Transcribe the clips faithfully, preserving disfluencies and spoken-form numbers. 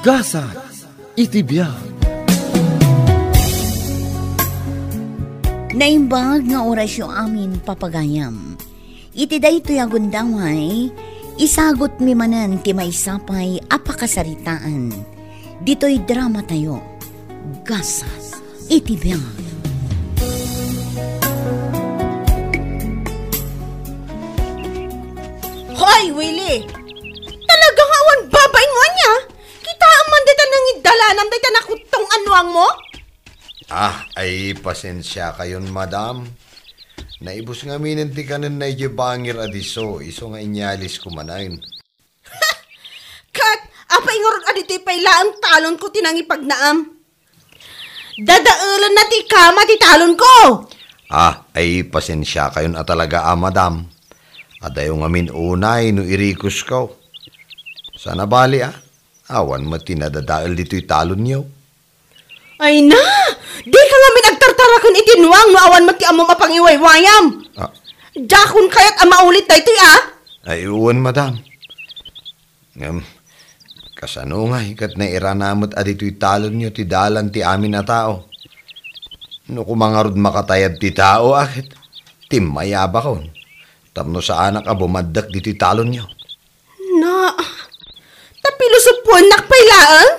Gasat iti biag. Naimbag nga orasyo amin, papagayam. Iti daytoy a gundaway, isagutmi manen ti maysa pay a pakasaritaan. Ditoy dramatayo, Gasat iti biag. Hoy, Willie! Talaga nga awan babain mo ania? Kitaem man dayta nangidalanam dayta nakuttong a nuangmo? Ah, ay, pasensiakayon, madam. Naibus ngaminen ti kanenna idiay bangir a disso, isu nga inyalisko manen. Ket apay ngarud a ditoy pay laeng talonko ti nangipagnaam? Dadaelenna ti kama ti talonko! Ah, ay, pasensiakayon a talaga a, madam. Adayo ngamin unay no irikusko. Saan a bali, ah? Awan met ti nadadael ditoy talonyo. Ay na! Dika ngamin agtartaraken iti nuang no awan met ti ammom a pangiwaywayam. Ah. Diakon kayat a maulit daytoy, ah! Ay, wen, madam. Ngem, kasano ngay ket nairana met a ditoy talonyo ti dalan ti amin a tao? No koma ngarud makatayab ti tao, a ket timmayabakon tapno saanak a bumaddek ditoy talonyo. Na, ta pilosopoennak pay laeng?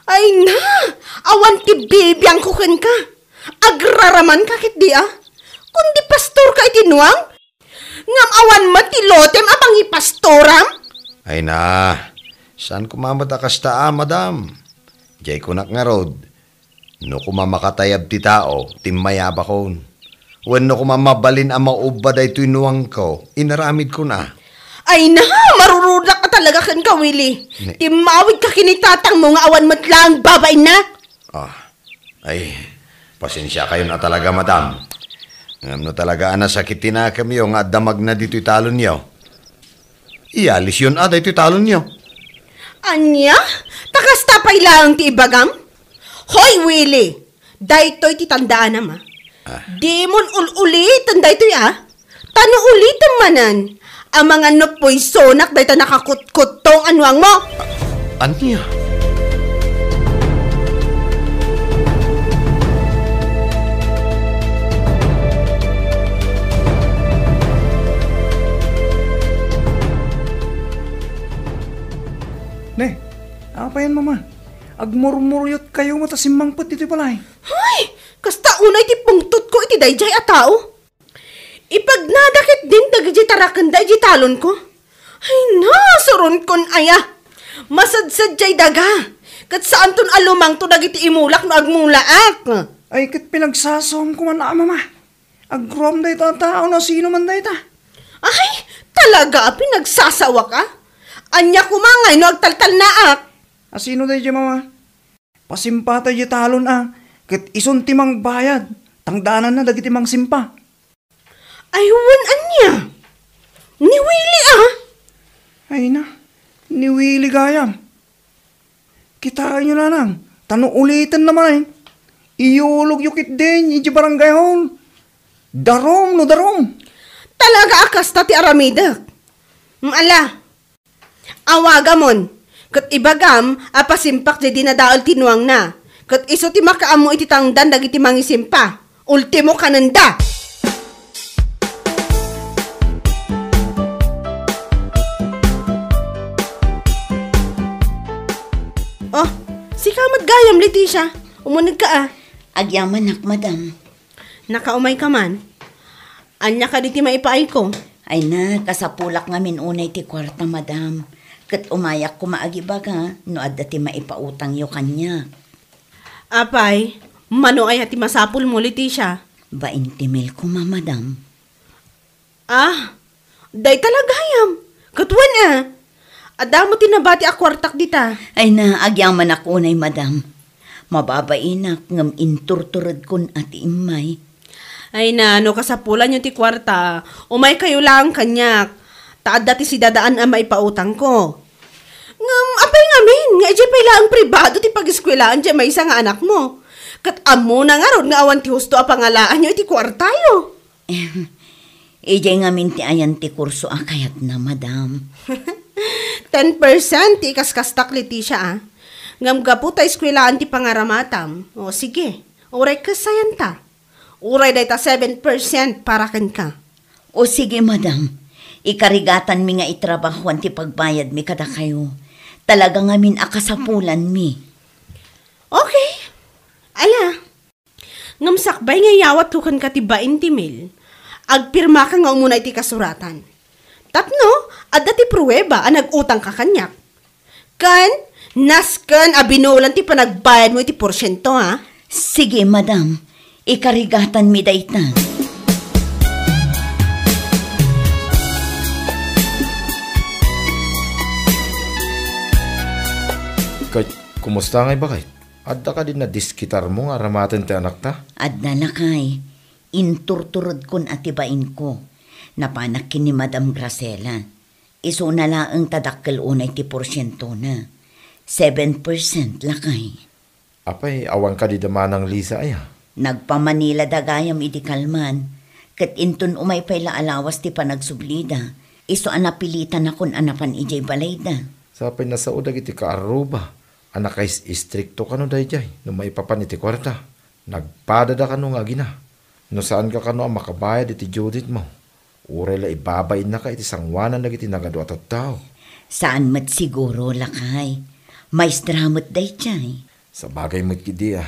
Ay na, awan ti bibiangko kenka. Agraramanka ketdi a? Kundi pastorka iti nuang? Ngem awan met ti lotem a pangipastoram? Ay na, saan koma met a kasta a, madam? Jay kunak ngarud, no koma makatayab ti tao, timmayabakon. Wenno koma mabalin a maubba daytoy nuangko, inaramidkon a. Ay na, marurudak a talaga kenka, Willie. Ne- Timmawidka ken ni tatangmo nga awan met laeng babainna. Ah, ay, pasensiakayon a talaga, madam. Ngem no talaga a nasakit ti nakemyo nga adda magna ditoy talonyo, iyalisyon a daytoy talonyo. Ania? Ta kasta pay laeng ti ibagam? Hoy, Willie! Daytoy ti tandaanam, a. Ah. Dimon ul-uliten daytoy, a. Ta no ulitem manen, amangan no puysonak dayta nakakutkuttong a nuangmo. Ania? Ne, apayan, mama? Agmurmuryotkayo met a simmangpet ditoy balay. Hay! Kasta unay ti pungtotko iti daydiay a tao. Ipagnada ketdin dagiti tarakenda idiay talonko. Ay, nasuronkon aya! Masadsad jay daga, ket saanton a lumangto dagiti imulak no agmulaak. Ay, ket pinagsasawamko man a, mama. Agruam dayta a tao no sino man dayta. Ay, talaga a pinagsasawak a? Ania koma ngay no agtaltalnaak? A sino daydiay, mama? Pasimpatay diay talon a, ket isun ti mangbayad, tangdananna dagiti mangsimpa. Ay, wen ania? Ni Willie a? Ay na, ni Willie gayam. Kitaenyo laeng, ta no ulitenna manen, iyulogyo ketdin idiay barangay hall. Darum no darum. Talaga a kasta ti aramidek. Ala, awagamon, ket ibagam a pasimpak diay dinadael ti nuangna, ket isu ti makaammo iti tangdan dagiti mangisimpa. Ultimo kanenda. Oh, sika met gayam, Leticia. Umunegka a. Agyamanak, madam. Nakaumayka man? Ania kadi ti maipaayko? Ay na, kasapulak ngamin unay ti kuarta, madam. Ket umayak koma agibaga no adda ti maipautangyo kaniak. Apay, mano aya ti masapulmo, Leticia? Bainte mil koma, madam. Ah, dayta la gayam. Ket wen a? Adda met ti nabati a kuartak dita. Ay na, agyamanak unay, madam. Mababainak ngem inturturedkon a ti immay. Ay na, no kasapulanyo ti kuarta, umaykayo laeng kaniak, ta adda ti sidadaan a maipautangko. Ngem apay ngamin nga idiay pay laeng pribado ti pageskuelaan diay maysa nga anakmo? Ket ammona ngarud nga awan ti husto a pangalaanyo iti kuartayo. Idiay ngamin ti ayan ti kurso a kayatna, madam. Ten percent ti ikaskastak, Leticia, a. Ngem gapu ta eskuelaan ti pangaramatam, o sige, uray kasayanta. Uray dayta seven percent para kenka. O sige, madam. Ikarigatanmi nga itrabahoan ti pagbayadmi kadakayo. Talaga ngamin a kasapulanmi. Okay. Ala, ngem sakbay nga iyawatko kenka ti bain ti mil, agpirmaka nga umuna iti kasuratan. Tapno, adda ti prueba a nag-utangka kaniak. Ken, nasken a binulan ti panagbayadmo iti porsiento, ha? Sige, madam. Ikarigatanmi dayta. Ket, kumusta ngay, baket? Adda kadi nadiskitarmo nga aramaten ti anakta? Adda, lakay. Inturturedkon a ti bainko. Napanak ken ni Madam Graciela. Isuna laeng ta dakkel unay ti porsientona. Seven percent, lakay. Apay, awan kadi da manang Lisa aya? Nagpa-Manila da gayam idi kalman, ket inton umay pay la a lawas ti panagsublida, isu a napilitanakon a napan idiay balayda. Sapay nasao dagiti kaarruba a nakais-istrikto kano daydiay no maipapan iti kuarta. Nagpadada kano nga agina. No saanka kano a makabayad iti due date mo, uray la ibabainnaka iti sangoanan dagiti nagadu a tattao. Saan met siguro, lakay. Maestra met daydiay. Sabagay met ketdi a.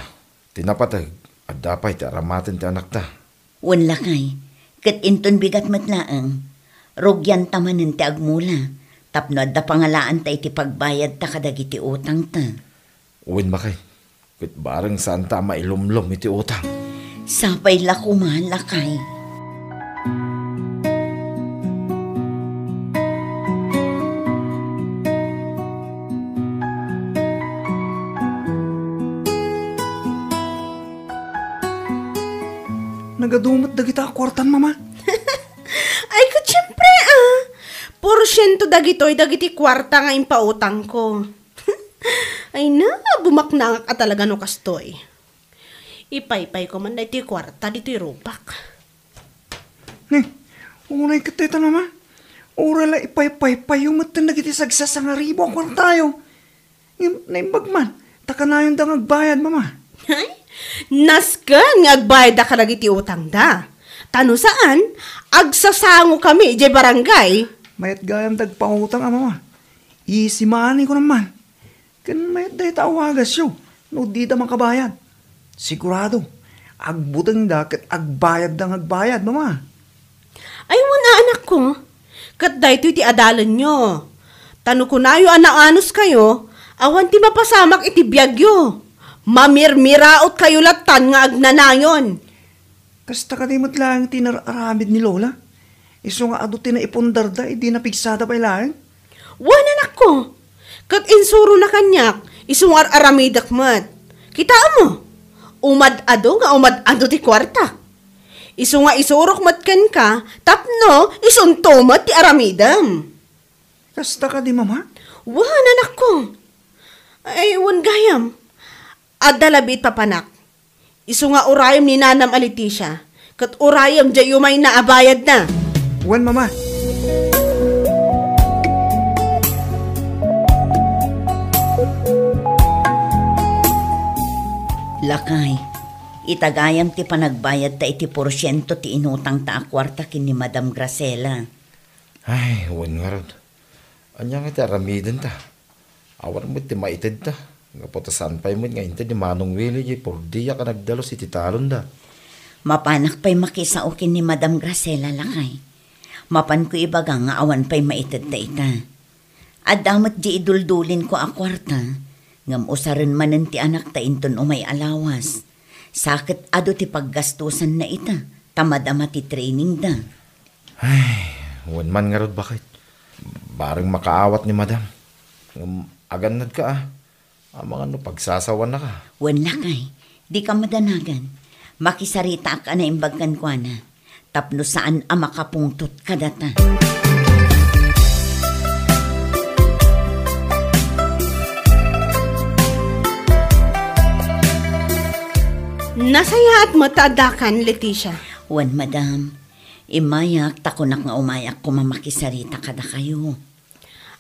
Ti napateg, adda pay ti aramaten ti anakta. Wen, lakay, ket inton bigat met laeng, rugianta manen ti agmula, tapno adda pangalaanta iti pagbayadta kadagiti utangta. Wen, baket, ket bareng saanta a mailumlom iti utang. Sapay la koma, lakay. Nagadu met dagita a kuartan, Mama. Ay, ket siempre, ah. Porsiento dagitoy dagiti kuarta nga impautangko. Ay na, bumaknangak a talaga no kastoy. Ipaypayko man daytoy kuarta ditoy rupak. Ni, unay ket dayta, Mama. Uray la ipaypaypayyo metten dagiti sagsasangaribo a kuartayo. Ngem naimbag man, ta kanayonda nga agbayad, Mama. Ay, nasken nga agbayadda kadagiti utangda. Ta no saan, agsasangokami idiay barangay. Mayat gayam dagpautang a, Mama. Easy money ko naman. Ken mayat dayta a wagasyo no dida makabayad. Sigurado, agbutengda ket agbayadda nga agbayad, Mama. Ay, wen a, anakko, ket daytoy ti adalanyo. Ta no kunayo a naanuskayo, awan ti mapasamak iti biagyo. Mamirmirautkayo lattan nga agnanayon. Kasta kadi met laeng ti inar-aramid ni Lola? Isu nga adu ti naipundarda idi napigsada pay laeng? Wen, anakko, ket insurona kaniak, isu nga ar-aramidek met. Kitaem, umad-adu nga umad-adu ti kuarta. Isu nga isurok met kenka tapno isunto met ti aramidem. Kasta kadi, Mama? Wen, anakko. Ay, wen gayam. Adda labi it papanak. Isu nga urayem ni nanam a Leticia, ket urayem diay umayna a bayadna. Wen, Mama. Lakay, itagayam ti panagbayadta iti porsiento ti inutangta a kuarta ken ni Madam Graciela. Ay, wen ngarud. Ania nga ti aramidenta? Awan met ti maitedta. Gapu ta saan pay met nga inted ni Manong Willie diay purdiak a nagdalus iti talonda. Mapanak pay makisao ken ni Madam Graciela, lakay. Mapanko ibaga nga awan pay maited dayta. Adda met diay iduldulinko a kuarta, ngem usaren manen ti anakta inton umay a lawas. Sa ket adu ti paggastosanna ita, ta madama ti trainingda. Ay, wen man ngarud, baket. Bareng makaawat ni Madam. Ngem agannadka, a. Amangan no pagsasawanaka. Wen, lakay, dika madanagan. Makisaritaak a naimbag kenkuana tapno saan a makapungtot kadata. Nasayaat met ta addakan, Leticia. Wen, madam. Immayak ta kunak nga umayak koma makisarita kadakayo.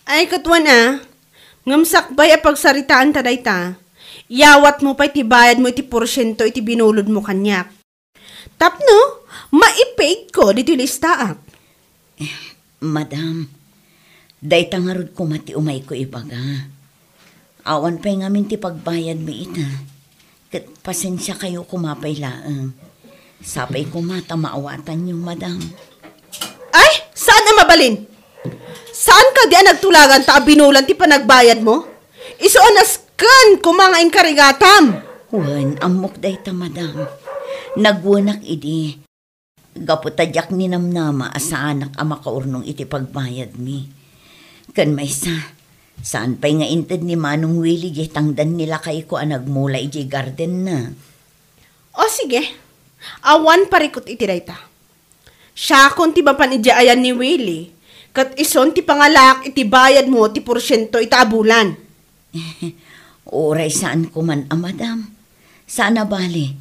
Ay, ket wen a, Ngem sakbay a pagsaritaanta dayta, iyawatmo pay ti bayadmo iti porsiento iti binulodmo kaniak. Tapno maipaidko ditoy listaak. Eh, madam, dayta ngarud koma ti umayko ibaga. Awan pay ngamin ti pagbayadmi ita. Ket pasensiakayo koma pay laeng. Sapay koma ta maawatanyo, madam. Ay, saan a mabalin? Saan kadi a nagtulagan ta abinulan ti panagbayadmo? Isu a nasken koma nga inkarigatam. Wen, ammok dayta, madam. Nagwenak idi. Gapu ta diak ninamnama a saanak a makaurnong iti pagbayadmi. Ken maysa, saan pay nga inted ni Manong Willie diay tangdan ni lakayko a nagmula idiay gardenna. O sige, awan parikut iti dayta. Siakon ti mapan idiay ayan ni Willie, ket isun ti pangalaak iti bayadmo ti porsiento ita a bulan. Uray saan koman a madam. Saan a bale,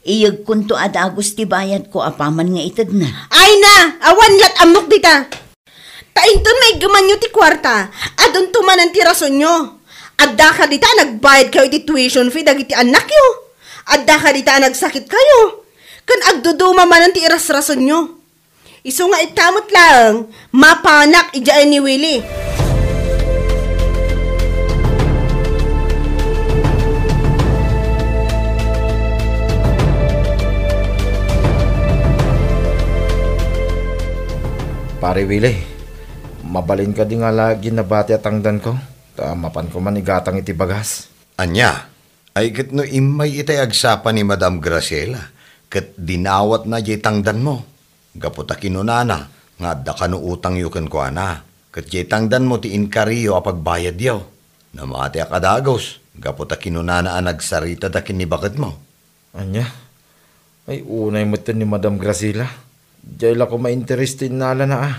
iyegkonto a dagus ti bayadko apaman nga itedna. Ay na! Awan lat ammok dita! Ta inton maiggemanyo ti kuarta, adunto manen ti rasonyo. Adda kadita a nagbayadkayo iti tuition fee dagiti annakyo? Adda kadita a nagsakitkayo? Ken agduduma manen ti irasrasonyo. Isu nga ita met laeng, mapanak idiay ni Willie. Pare Willie, mabalin kadi nga alaek diay nabati a tangdanko, ta mapanko man igatang iti bagas. Ania? Ay ket no immay itay agsapa ni Madam Graciela, ket dinawatna diay tangdanmo. Gapu ta kinunana nga adda kano utangyo kenkuana, ket diay tangdanmo ti inkariyo a pagbayadyo. Namatiak a dagus, gapu ta kinunana a nagsaritada ken ni baketmo. Ania? Ay, unay metten ni Madam Graciela. Diay la koma interes ti innalana a.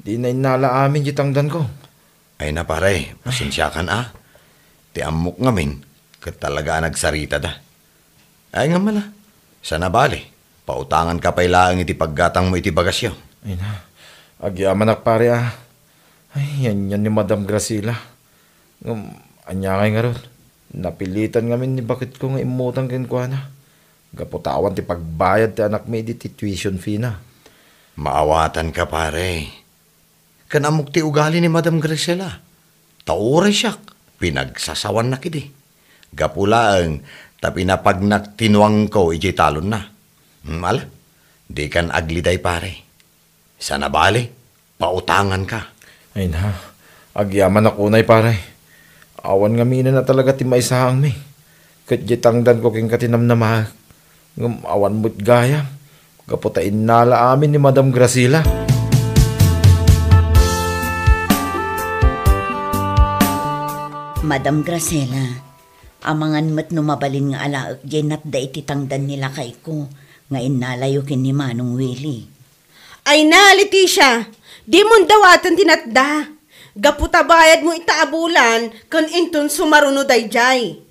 Dina innala amin diay tangdanko. Ay na, pare, pasensiakan a. Ti ammok ngamin, ket talaga a nagsaritada. Ay, ngem ala, saan a bale, pautanganka pay laeng iti paggatangmo iti bagasyo. Ay na, agyamanak, pare, a. Ay, ania ni Madam Graciela. Ngem, ania ngay ngarud? Napilitan ngamin ni baketko nga immutang kenkuana. Gapu ta awan ti pagbayad ti anakmi idi ti tuition fee na. Maawatanka, pare. Ken ammok ti ugali ni Madam Graciela. Ta uray siak, pinagsasawannak idi. Gapu laeng ta pinapagnak ti nuangko idiay talonna. Hmm, ala, dikan agliday, pare. Saan a bale, pautanganka. Ay na, agyamanak unay, pare. Awan ngamin a talaga ti maisaangmi. Ket diay tangdanko kenka ti namnamaek. Ngem awan met gayam, gapu ta innala amin ni Madam Graciela. Madam Graciela, amangan met no mabalin nga alaek diay natda iti tangdan ni lakayko nga innalayo ken ni Manong Willie. Ay na, Leticia, dimon dawaten ti natda. Gapu ta bayadmo ita a bulan ken inton sumaruno daydiay.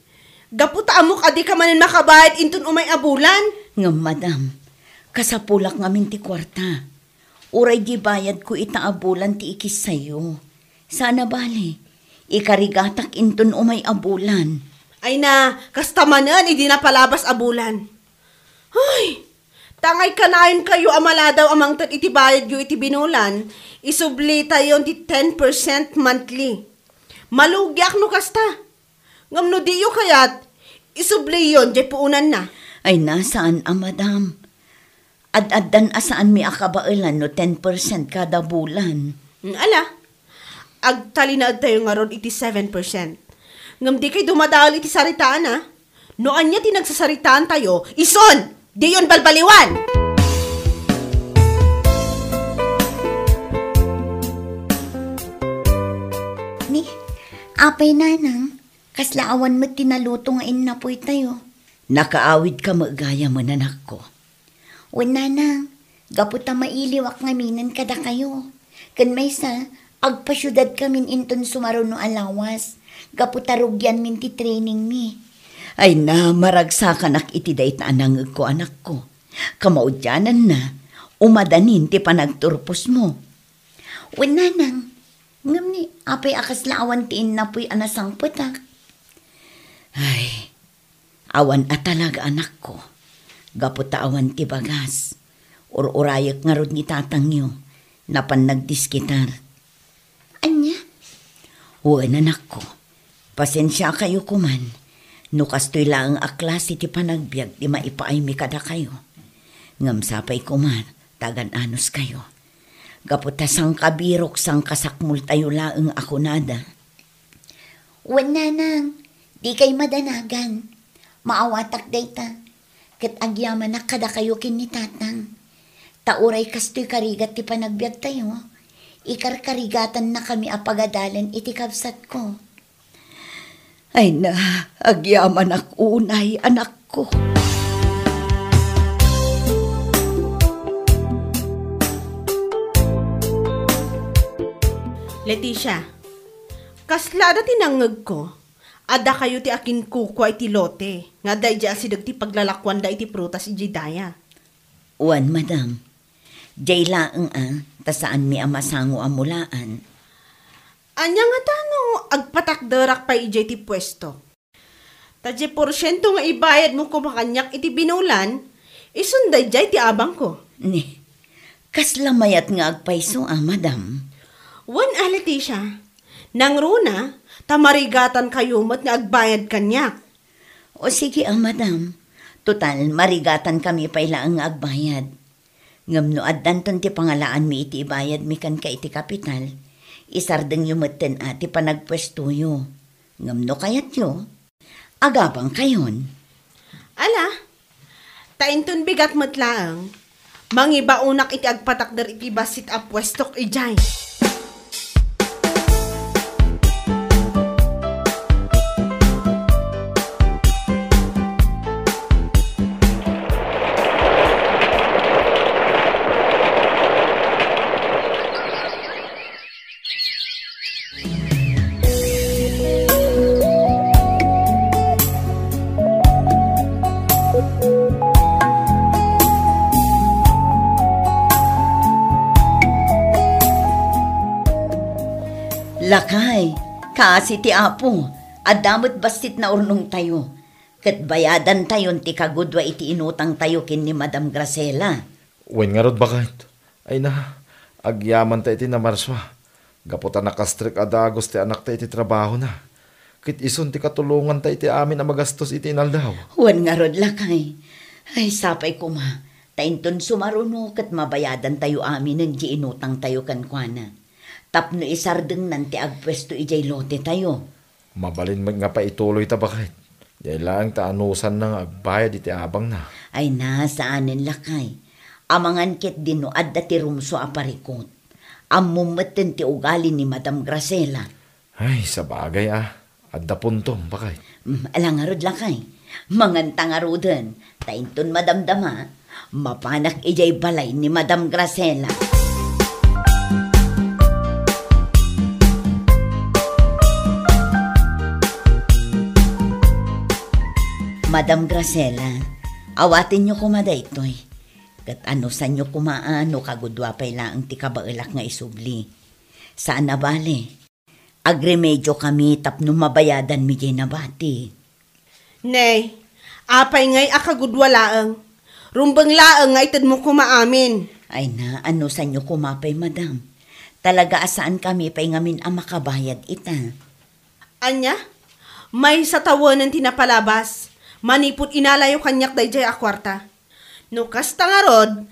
Gapu ta ammok a dika manen makabayad inton umay a bulan. Ngem, madam, kasapulak ngamin ti kuarta. Uray di bayadko ita a bulan ti ikissayo. Saan a bale, ikarigatak inton umay a bulan. Ay na, kasta manen idi napalabas a bulan. Ay, ta ngay kanayon kayo a maladaw a mangted iti bayadyo iti binulan, isublitayon ti ten percent monthly. Malugiak no kasta. Ngem no diyo kayat, isubliyon diay puonanna. Ay na, saan a, madam. Ad-addan a saanmi a kabaelan no ten percent kada bulan. Mm, ala, agtalinaedtayo ngarud iti seven percent. Ngem dikay dumadael iti saritaana. No ania ti nagsasaritaantayo, isun, diyon balbaliwan! Ni, apay, nanang, kasla awan met ti naluto nga innapoytayo? Nakaawidka met gayam, anakko. Wen, nanang, gapu ta mailiwak ngaminen kadakayo. Ken maysa, agpasiudadkamin inton sumaruno a lawas, gapu ta rugianmin ti trainingmi. Ay na, maragsakanak iti dayta a nangegko, anakko. Kamaudiananna, umadanin ti panagturposmo. Wen, nanang, Ngem ni, apay a kasla awan ti innapuy a nasangpetak? Ay, awan a talaga, anakko. Gapu ta awan ti bagas. Ur-urayek ngarud ni tatangyo. Napan nagdiskitar. Ania? Wen, anakko. Pasensiakayo koman no kastoy laeng a klase ti panagbiag ti maipaaymi kadakayo. Ngem sapay koma ta agan-anuskayo. Gapu ta sangkabirok, sangkasakmoltayo laeng a kunada. Wen, nanang, dikay madanagan. Maawatak dayta. Ket agyamanak kadakayo ken ni tatang. Ta uray kastoy karigat ti panagbiagtayo, ikarkarigatan nakami a pagadalen iti kabsatko. Ay na, agyamanak unay, anakko. Leticia, kasla adda ti nangngegko, adda kayo ti akinkukua iti lote nga adda idiay asideg ti paglalakuanda iti prutas idiay daya. Wen, madam. Diay laeng a, ta saanmi a masango a mulaan. Ania ngata no agpatakderak pay idiay ti puesto? Ta diay porsiento nga ibayadmo koma kaniak iti binulan, isun daydiay ti abangko. Ni, kasla mayat nga agpayso a, madam? Wen a, Leticia. Nangruna, ta marigatan kayo met nga agbayad kaniak. O sige a, madam. Total, marigatan kami pay laeng nga agbayad. Ngem no addanton ti pangalaanmi iti ibayadmi kenka iti kapital, isardengyo metten a ti panagpuestoyo. Ngem no kayatyo, agabangkayon. Ala, ta inton bigat met laeng, mangibaonak iti agpatakder iti bassit a puestok idiay. Lakay, kaasi ti Apo, adda met bassit naurnongtayo, ket bayadantayon ti kagudua iti inutangtayo ken ni Madam Graciela. Wen ngarud, baket. Ay na, agyamanta iti namarsua. Gapu ta nakastrek a dagus ti anakta iti trabahona. Ket isun ti katulonganta iti amin a magastos iti inaldaw. Wen ngarud, lakay. Ay, sapay koma, ta inton sumaruno ket mabayadantayo aminen ti inutangtayo kenkuana. Tapno isardengnan ti agpuesto idiay lotetayo. Mabalin met nga paituloyta, baket. Diay laeng ta anusanna nga agbayad iti abangna. Ay na, saanen, lakay. Amangan ketdi no adda ti rumsua a parikut. Ammom metten ti ugali ni Madam Graciela. Ay, sabagay a. Adda puntom, baket. Mm, ala ngarud, lakay. Manganta ngaruden. Ta inton madamdama, mapanak idiay balay ni Madam Graciela. Madam Graciela, awatenyo koma daytoy. Ket anusanyo koma a no kagudua pay laeng ti kabaelak nga isubli. Saan a bale. Agremediokami tapno mabayadanmi diay nabati. Nay, apay ngay a kagudua laeng? Rumbeng laeng nga itedmo koma amin. Ay na, anusanyo koma pay, madam. Talaga a saankami pay ngamin a makabayad ita. Ania? Maysa tawen ti napalabas. Manipud inalayo kaniak daydiay a kuarta. No kasta ngarud,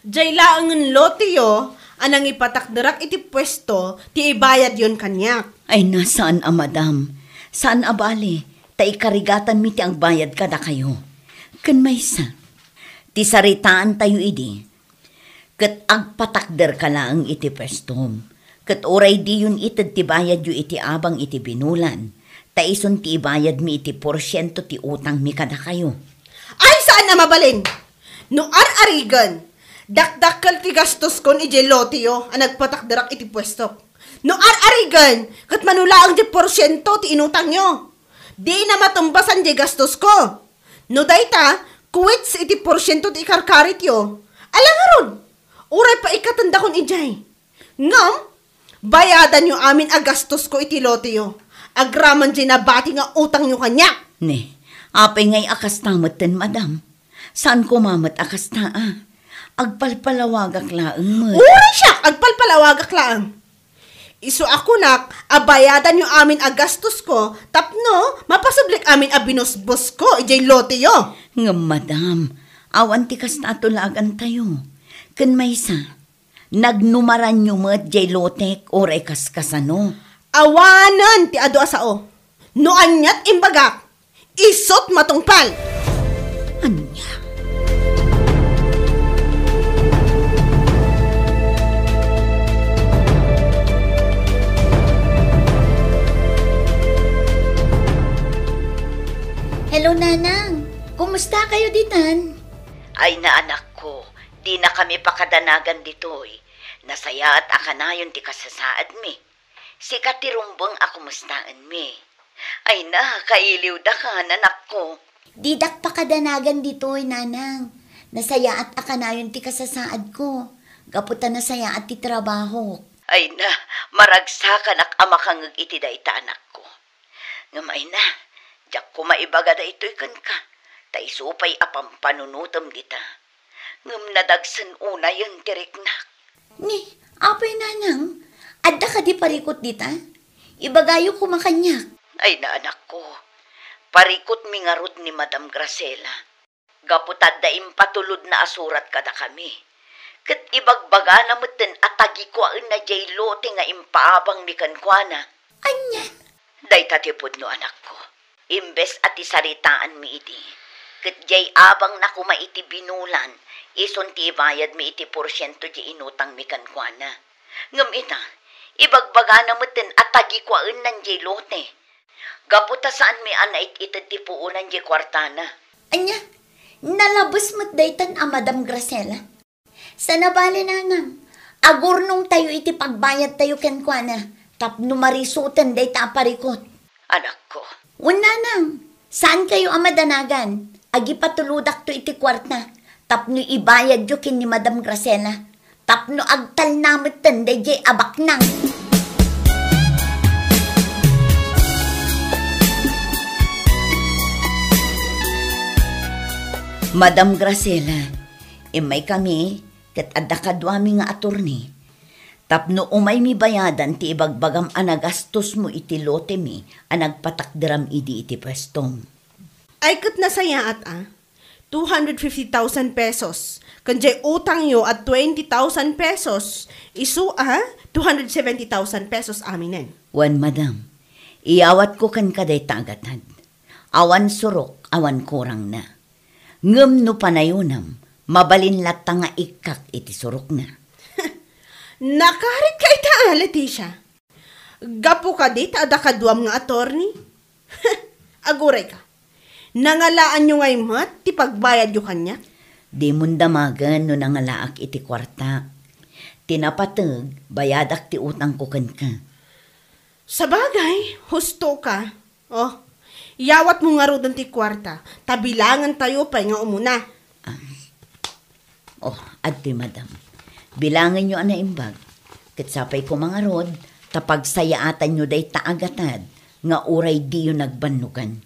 diay laengen loteyo a nangipatakderak iti puesto ti ibayadyon kaniak. Ay na, saan a madam, saan a bale, ta ikarigatanmi ti agbayad kadakayo. Ken maysa, ti saritaantayo idi, ket agpatakderka laeng iti puestom. Ket uray diyon ited ti bayadyo iti abang iti binulan, ta isun ti ibayadmi iti porsiento ti utangmi kadakayo. Ay, saan a mabalin! No ar-arigen, dakdakkel ti gastoskon idiay loteyo a nagpatakderak iti puestok. No ar-arigen, ket mano laeng diay porsiento ti inutangyo. Dina matumbasan diay gastosko. No dayta, kuwits iti porsiento ti ikarkarityo. Ala ngarud, uray pay ikkatendakon idiay. Ngem, Bayadanyo amin a gastosko iti loteyo, agraman diay nabati nga utangyo kaniak. Ne, apay ngay a kasta metten, madam? Saan koma met a kasta a. Agpalpalawagak laeng met. Uray siak, agpalpalawagak laeng. Isu a kunak a bayadanyo amin a gastosko tapno mapasublik amin a binusbosko idiay loteyo. Ngem, madam, awan ti kasta a tulagantayo. Ken maysa, nagnumaranyo met diay lotek uray kaskasano? Awanen ti adu a sao. No aniat imbagak, isut matungpal. Ania? Hello, Nanang. Kumusta kayo ditan? Ay na, anakko, dinakami pakadanagan ditoy. Nasayaat a kanayon ti kasasaadmi. Sika ti rumbeng a kumustaenmi. Ay na, kailiwdaka, anakko. Didak pakadanagan ditoy, Nanang. Nasayaat a kanayon ti kasasaadko. Gapu ta nasayaat ti trabahok. Ay na, maragsakanak a makangeg iti dayta, anakko. Ngem ay na, diak koma ibaga daytoy kenka, ta isu pay a pampanunotem dita. Ngem nadagsen unayen ti riknak. Ni, apay, Nanang, adda kadi parikut dita? Ibagayo koma kaniak. Ay na, anakko, parikutmi ngarud ni Madam Graciela. Gapu ta adda impatulodna a surat kadakami. Ket ibagbagana metten a tagikuaenna diay lote nga impaabangmi kenkuana. Ania? Dayta ti pudno, anakko. Imbes a ti saritaanmi idi, ket diay abangna koma iti binulan, isun ti ibayadmi iti porsiento diay inutangmi kenkuana. Ngem ita, ibagbagana metten a tagikuaennan diay lote. Gapu ta saanmi a nait-ited ti puonan diay kuartana. Ania? Nalabes met daytan a Madam Graciela? Saan a bale, Nanang. Agurnongtayo iti pagbayadtayo kenkuana tapno marisuten dayta a parikut. Anakko. Wen, Nanang, saankayo a madanagan. Agipatulodakto iti kuarta tapno ibayadyo ken ni Madam Graciela. Tapno agtalna metten daydiay a baknang. Madam Graciela, immaykami ket adda kaduami nga atorni. Tapno umaymi bayadan ti ibagbagam a nagastosmo iti lotemi a nagpatakderam idi iti puestom. Ay ket nasayaat a, two hundred fifty thousand pesos, ken diay utangyo a twenty thousand pesos, isu a two hundred seventy thousand pesos aminen. Wen, madam, iyawatko kenka dayta a gatad. Awan surok, awan kurangna. Ngem no panayonam, mabalin latta nga ikkak iti surokna. Nakarit ka ita, a, Leticia. Gapu kadi ta adda kaduam nga atorni? Aguray ka. Nangalaanyo ngay met ti pagbayadyo kaniak? Dimon damagen no nangalaak iti kuarta. Ti napateg, bayadak ti utangko kenka. Sabagay, husto ka. Oh, yawatmo ngaruden ti kuarta, ta bilangentayo pay nga umuna. Ah. Oh, adtoy, madam. Bilangenyo a naimbag. Ket sapay koma ngarud, ta pagsayaatanyo dayta a gatad nga uray diyo nagbannogan.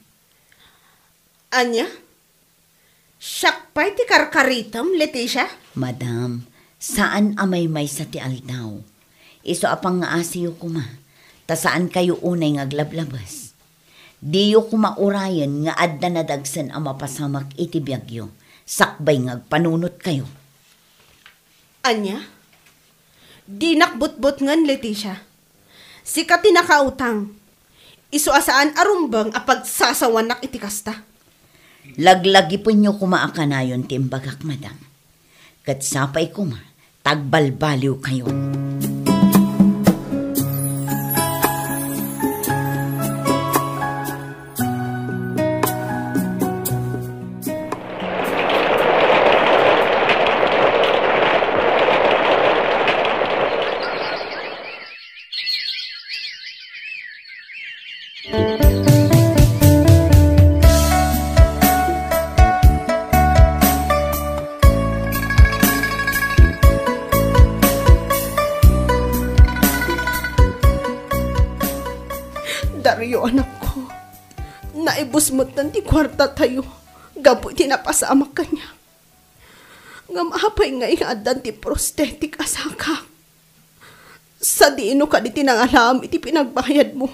Ania? Siak pay ti karkaritem, Leticia? Madam, saan a maymaysa ti aldaw. Isu a pangngaasiyo koma, ta saankayo unay nga aglablabes. Diyo koma urayen nga adda nadagsen a mapasamak iti biagyo, sakbay nga agpanunotkayo. Ania? Dinak butbutngen, Leticia. Sika ti nakautang. Isu a saan a rumbeng a pagsasawanak iti kasta. Laglagipenyo koma a kanayon ti imbagak, madam. Ket sapay koma, ta agbalbaliwkayo. Naibus metten ti kuartatayo gapu iti napasamak kaniak. Ngem apay ngay nga addan ti prosthetic a sakak? Sadino kadi ti nangalaam iti pinagbayadmo?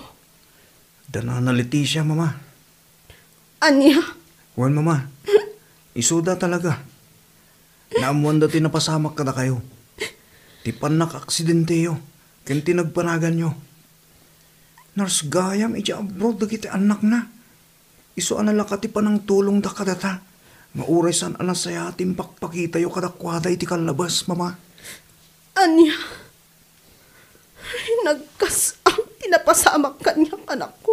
Da Nana Leticia, Mama. Ania? Wen, Mama. Isuda talaga. Naammoanda ti napasamak kadakayo. Ti pannakaaksidenteo ken ti nagpanaganyo. Nurse gayam idiay abroad dagiti annakna. Isu a nalaka ti panangtulongda kadata nga uray saan a nasayaat ti impakpakitayo kadakuada iti kallabas, Mama. Ania? Nagkas-am ti napasamak kaniak, anakko.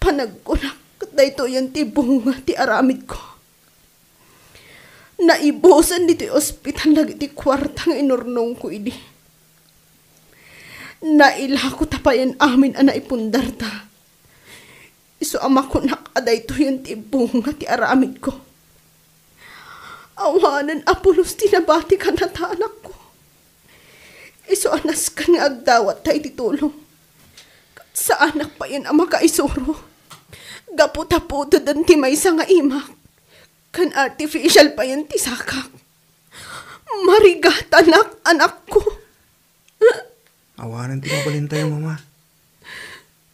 Panagkunak, daytoyen ti bunga ti aramidko. Naibusen ditoy ospital dagiti kuarta nga inurnongko idi. Nailako ta payen amin a naipundarta. Isu a makunak a daytoyen ti bunga ti aramidko. Awanen a pulos ti nabati kadata, anakko. Isu a nasken nga agdawatta iti tulong. Ket saanak payen a makaisuro. Gapu ta puteden ti maysa nga imak. Ken artificial payen ti sakak. Marigatanak, anakko. Awanen ti mabalintayo, Mama.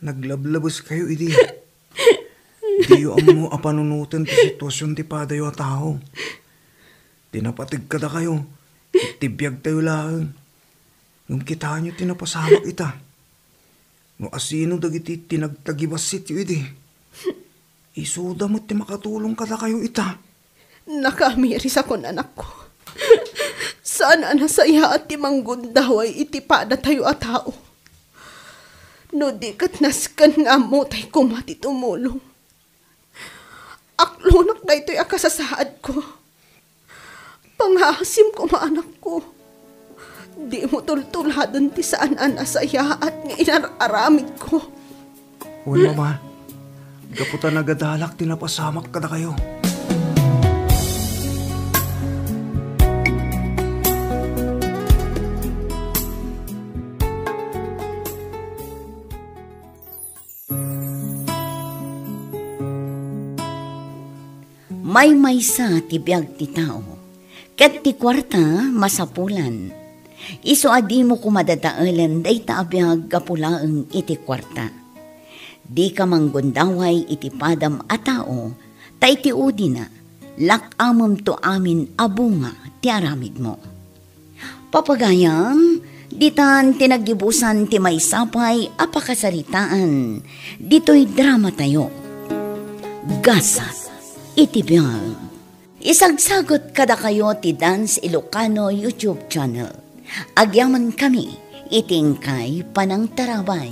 Naglablabeskakayo idi. Diyo ammo a panunoten ti situasion ti padayo a tao. Ti napateg kadakayo, ket ti biagtayo laeng. Ngem kitaenyo ti napasamak ita. No asino dagiti tinagtagibasityo idi, isuda met ti makatulong kadakayo ita. Nakamirisakon, anakko. Saan a nasayaat ti manggundaway iti padatayo a tao. No di ket nasken nga ammotay koma ti tumulong. Aklonak daytoy a kasasaadko. Pangaasim koma, anakko. Dimo tultuladen ti saan a nasayaat nga inar-aramidko. Wen, Mama, gapu ta nagadalak ti napasamak kadakayo. Maymaysa ti biag ti tao, ket ti kuarta masapulan. Isu a dimo koma dadaelen dayta a biag gapu laeng iti kuarta. Dika manggundaway iti padam a tao, ta iti udina, lak-amemto amin a bunga ti aramidmo. Papagayam, ditan ti naggibusan ti maysa pay a pakasaritaan ditoy dramatayo. Gasat iti biag. Isagsagut kadakayo ti Dance Ilocano YouTube channel. Agyaman kami iti inkay panangtarabay.